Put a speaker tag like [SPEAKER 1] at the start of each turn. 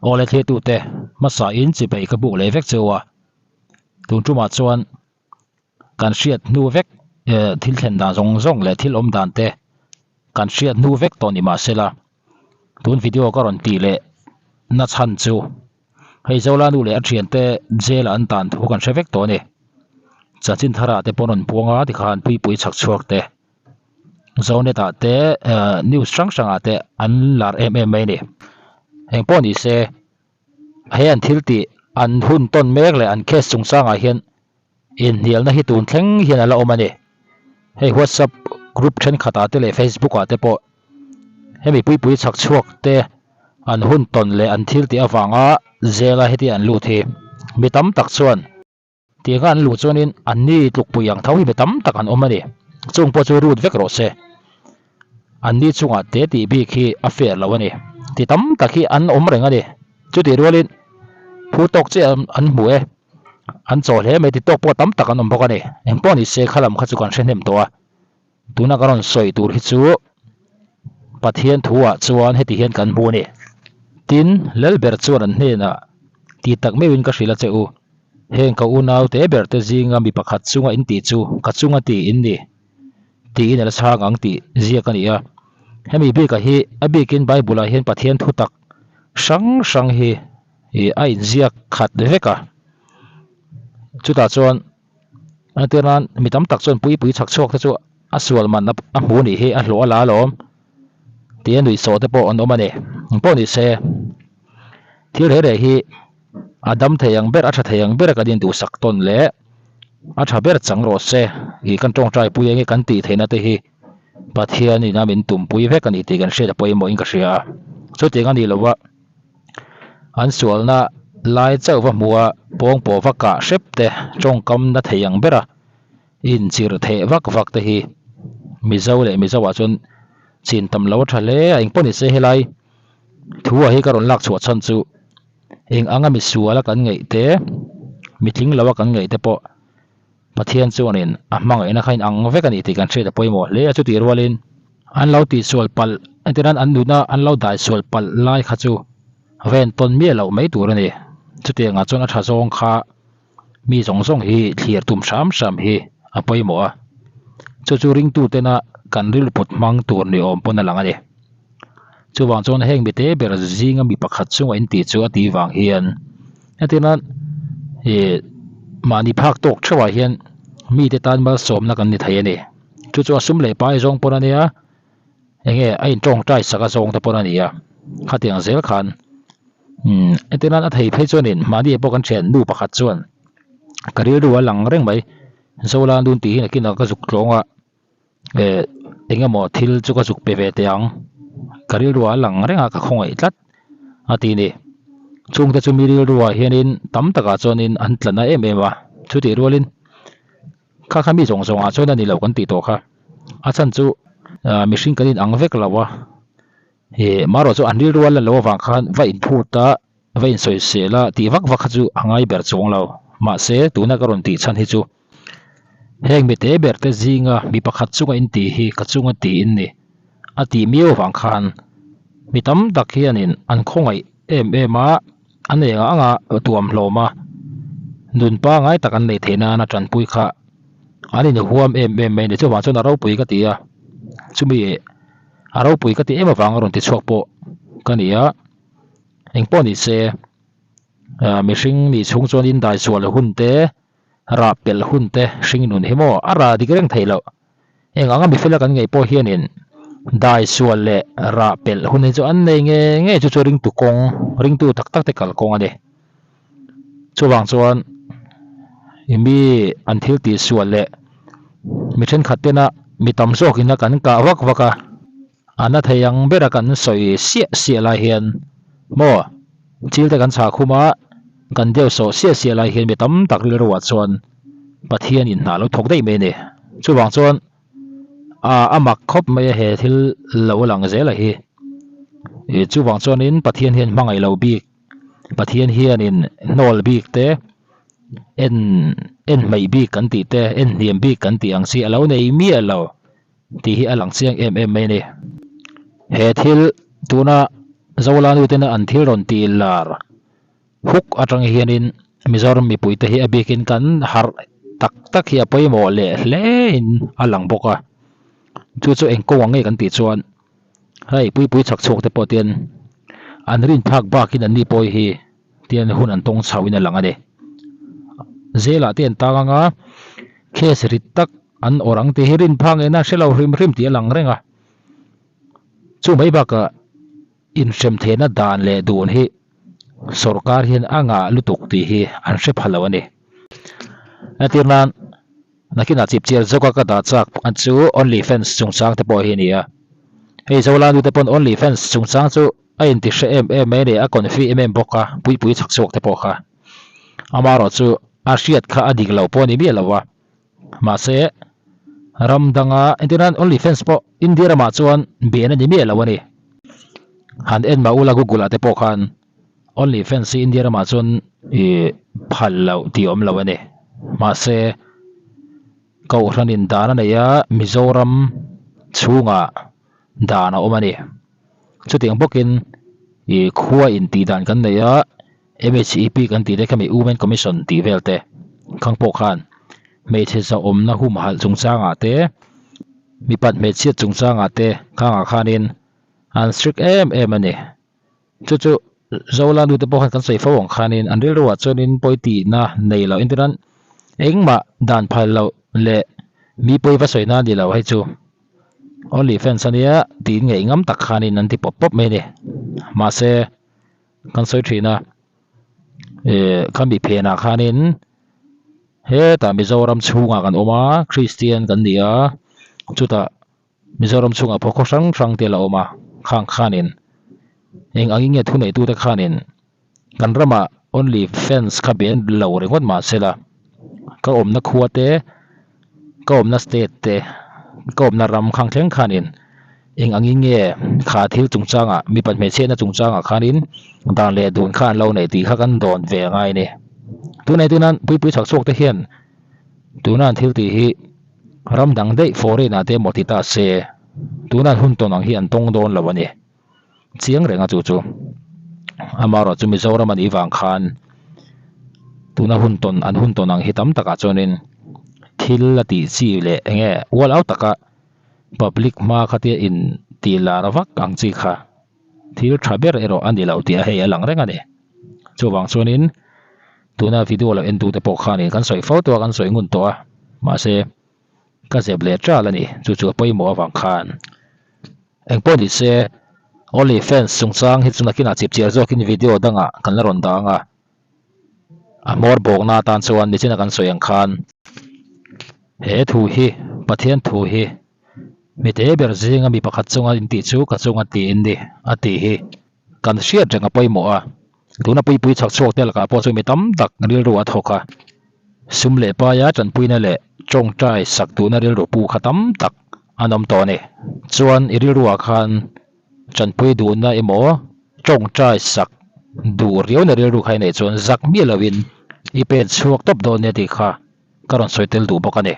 [SPEAKER 1] Awle thlirtute hmasa in chipei ka buk leh vek cheu a, tun tumah chuan kan hriat hnu vek thil thlen dan zawng zawng leh thil awm dan te kan hriat hnu vek tawh ni mahsela tun video ka rawn tih leh na chhan chu hei Zola nu leh a thiante jail ah an tan thu kan hre vek tawh a ni. Chanchin thar ah te pawh an rawn puang a tikhan puipui chhak chhuak te Zonet ah te news hrang hrang ah te an lar em em mai a ni. Engpawh ni se he an thil tih an hun tawn mek leh an case chungchang ah hian inhnialna hi tun thleng hian a la awm a ni. Hei WhatsApp group thenkhat ah te leh Facebook ah te pawh hemi puipui chhak chhuak te an hun tawn leh an thil tih avanga jail a heti an lut hi mi tam tak chuan Tianga an luh chuanin anni tlukpui ang tho hi mi tam tak an awm a ni. Chung pawh chu rut vek rawh se. Anni chungah te tih bik hi a fair lo a ni. Ti tam tak hi an awm reng a ni. Chutih rualin phu tawk chiah an hmu e. An chaw hle mai ti tawk pawh tam tak an awm bawk a ni. Engpawh ni se khalam kha chu kan hre hnem tawh a. Tuna ka rawn sawi tur hi chu Pathian thuah chuan heti hian kan hmu a ni. Tin, Lalber chuan an hnenah, Ti tak meuhin ka hrilh a che u, heng ka unau te ber te zinga mi pakhat chunga in tih chu ka chunga ti in ni, tiin a la chhang ang tih ziak a ni a. Hemi bikah hi a bikin Bible-ah hian Pathian thu tak hrang hrang hi a inziak khat vek a. Chutah chuan. Entir nan mi tam tak chuan pui pui chhak chhuak te chu a sual man a hmu nih hi a hlawh a la alawm tih a nuih sawh te pawh an awm a ni. Engpawh ni se thil reh reh hi a dam thei ang ber a tha thei ang ber a kan induhsak tawn leh a tha ber chang rawh se ih kan tawngtai pui enge kan tih theihna te hi Pathianin a min tumpui vek a ni tih kan hriat a pawimawhin ka hria a. Chutiang a nih lova. An sualna lai chauh va hmu a, pawngpaw va kah hrep te, tawngkam na thei ang bera inchirh theh vak vak te hi Mizo leh Mizo ah chuan chin tam lo a tha hle a, engpawh ni se helai thu ah hi ka rawn lak chhuah chhan chu eng anga misual a kan ngaih te, mitling lo a kan ngaih te pawh Pathian chuanin a hmangaihna kha in ang vek a ni tih kan hriat a pawimawh hle a, chutih rualin an lo tihsual palh entir nan an nuna an lo daisual palh lai kha chu ven tawn miah loh mai tur a ni. Chutiangah chuan a tha zawng kha mi zawng zawng hi thlir tum hram hram hi a pawimawh a, chu chu ringtu tena kan rilput hmang tur ni awm pawn a lang a ni. Chuvang chuan heng mite ber zinga mi pakhat chunga in tih chu a tih vang hian entir nan ih mahni phak tawk theuhah hian mite tan malsawmna kan ni thei a ni. Chu chu a sum leh pai zawng pawn a nia enge a in tawngtai sak a zawng te pawn a ni a khatiang zel khan umm entir nan a thei phei chuanin mahni pawh kan thian nu pakhat chuan ka rilru a lang reng mai Zola nun tih hi nakinah ka zuk tlawng a. Eh eng emaw thil chu ka zuk pe ve teh ang ka rilru a lang reng a ka khawngaih tlat a ti ni chungte chu mi rilruah hianin tam takah chuanin an tla na em em a chutih rualin kha kha mi zawng zawngah chuan a ni lo kan tih tawh kha a chhan chu ah mihring kan inang vek lo a ih marawh chu an rilru a la lo avang khan va inphut a va insawisel a tih vak vak kha chu a ngai ber chuang lo mahse tuna ka rawn tih chhan hi chu. Heng mite ber te zinga mi pakhat chunga in tih hi ka chunga tih in ni a tih miau avang khan mi tam tak hianin an khawngaih em em a, an eng anga tuam hlawm a, nun pangai tak an neih theih nana tanpui kha an inhuam em em mai a ni. Chuvang chuan a ropui ka ti a, chumi a ropui ka tih em avanga rawn ti chhuak pawh ka ni a, engpawh ni se mihring nih chhung chuan indaisual hun te. Rah pelh hun te hring nun hi maw a rah dik reng theih loh. Eng anga mifela kan ngaih pawh hianin dai sual leh rah pelh hun hi chu an nei nge nge chu chu ringtu kawng, ringtu tak tak te kal kawng a ni. Chuvang chuan i mi an thil tih sual leh mi thenkhat tena mi tam zawkin a kan kah vak vak a, a na thei ang bera kan sawi siah siah lai hian maw thil te kan chhah khum a, kan deuh sawh siah siah lai hian mi tam tak rilruah chuan Pathian in hna lo thawk daih mai a ni. Chuvang chuan ah a mak khawp mai a he thil lo lang zel a hi. Ih chuvang chuanin Pathian hian hmangaih lo bik Pathian hianin hnawl bik te en en hmeih bik kan tih te en hniam bik kan tih ang chi a lo nei miah lo. Tih hi a lang chiang em em mai a ni. He thil tuna Zolanu tena an thil rawn tih lar huk atang hianin Mizoram mipuite hi a bikin kan harh tak tak hi a pawimawh leh hlein a lang bawk a. Chu chu eng kawng ang nge kan tih chuan hei puipui chhak chhuak te pawh tian an rin phak bakin an ni pawi hi tian hun an tawng chhoin a lang a ni. Zelah te an tang anga case rit tak an awrh ang tih hi rin phak ngei nan hre lo hrim hrim tih a lang reng a. Chu mai bakah inhrem theihna dan leh dun hi sorkar hian a ngah lutuk tih hi an hre pha lo a ni. Entir nan nakinah chipchiar zawka ka dah chak ang chu only fans chungchang te pawh hi a ni a. Hei Zola nute pawn only fans chungchang chu a inti hre em em mai a ni, a confi em em bawk a, puipui chhak chhuak te pawh kha. Amaherawh chu a hriat kha a dik lo pawh a ni miah lo a. Mahse, ram danga entir nan only fans pawh India ramah chuan ben a ni miah lo a ni. Han en mah ula Google ah te pawh khan only fans hi India ramah chuan ih phal loh tih awm lo a ni. Mahse, Kohhranin dan a nei a, Mizoram chhungah dan a awm a ni. Chutiang bawkin ih khua intih dan kan nei a. MHEP kan tih te khami Women Commission tih vel te khang pawh khan hmeichhe zahawmna humhalh chungchangah te mipat hmeichhiat chungchangah te khangah khanin an strict em em a ni. Chu chu Zola nute pawh khan kan sawi fo ang khanin an rilruah chuanin pawi tihna nei loh entir nan engmah dan phal loh leh mi pawi va sawi na a ni lo hei chu only fans ania tiin ngaih ngam tak khanin an ti pawp pawp mai a ni. Mahse. Kan sawi thin a, eh khami phenah khanin hetah Mizoram chhungah kan awm a, Kristian kan ni a, chutah Mizoram chhungah pawh khaw hrang hrang te a la awm a, khang khanin eng angin nge thuneitute khanin kan ramah only fans kha ben lo ringawt mah se la, ka awmna khua te ka awmna state te ka awmna ram khang thleng khanin eng angin nge kha thil chungchangah mipa hmeichhiatna chungchangah khanin dan leh dun kha an lo neih tih kha kan dawn ve a ngai a ni. Tunei tuna puipui chhak chhuak te hian tuna an thil tih hi ram dang daih foreign ah te emaw ti ta se tuna an hun tawn ang hi an tawng dawn lo a ni. Chiang reng a chu chu amaherawh chu Mizoram a nih vang khan tuna hun tawn an hun tawn ang hi tam takah chuanin thil a tih chi leh eng nge ual au taka public hma khatia in tih lar vak ang chi kha thil tha ber erawh a ni lo tih a hei a lang reng a ni. Chuvang chuanin tuna video lo en tute pawh khanin kan sawi fo tawh a kan sawi ngun tawh a mahse ka zep leh ṭal a ni chu chu a pawimawh avang khan. Engpawh ni se, Only Fans chungchang hi chu nakinah chipchiar zawkin video dangah kan la rawn dang a, a hmawr bawkna atan chuan nichina kan sawi ang khan he thu hi Pathian thu hi mi te ber zinga mi pakhat chunga intih chu ka chunga tiin ni a tih hi kan hriat reng a pawimawh a. Tuna puipui chhak chhuak te lakah pawh chu mi tam tak rilru a thawk a, sum leh paia tanpuina leh tawngtai sak duhna rilru pu kha tam tak an awm tawh a ni. Chuan i rilruah khan tanpui duhna emaw tawngtai sak duh riauna rilru kha i neih chuan zak miah loin i pen chhuak tawp dawn nia tih kha ka rawn sawi tel duh bawk a ni.